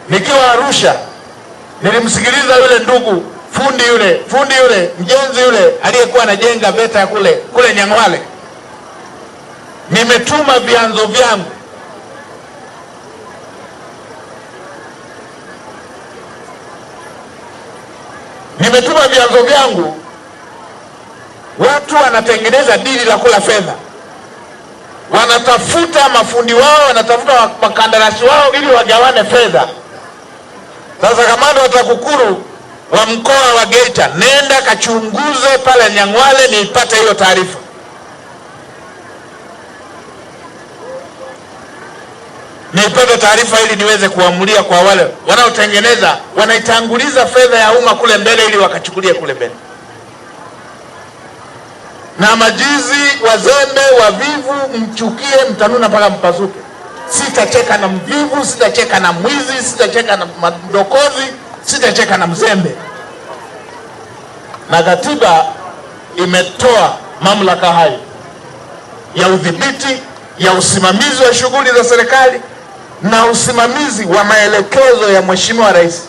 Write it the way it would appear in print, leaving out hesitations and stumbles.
Nikiwa Arusha nilimsikiliza yule ndugu fundi yule fundi yule mjenzi yule aliyekuwa anajenga VETA kule kule Nyang'hwale. Nimetuma vyanzo vyangu nimetuma vyanzo vyangu, watu wanatengeneza dili la kula fedha, wanatafuta mafundi wao, wanatafuta wakandarasi wao ili wagawane fedha. Sasa kamanda wa TAKUKURU wa mkoa wa Geita, nenda kachunguze pale Nyang'hwale niipate hiyo taarifa. Niipate taarifa ili niweze kuamulia kwa wale wanaotengeneza, wanaitanguliza fedha ya umma kule mbele ili wakachukulie kule mbele. Na majizi, wazembe, wavivu, mchukie, mtanuna mpaka mpasuke. Sitacheka na mvivu, sitacheka na mwizi, sitacheka na mdokozi, sitacheka na mzembe. Na katiba imetoa mamlaka hayo ya udhibiti, ya usimamizi wa shughuli za serikali na usimamizi wa maelekezo ya Mheshimiwa Rais.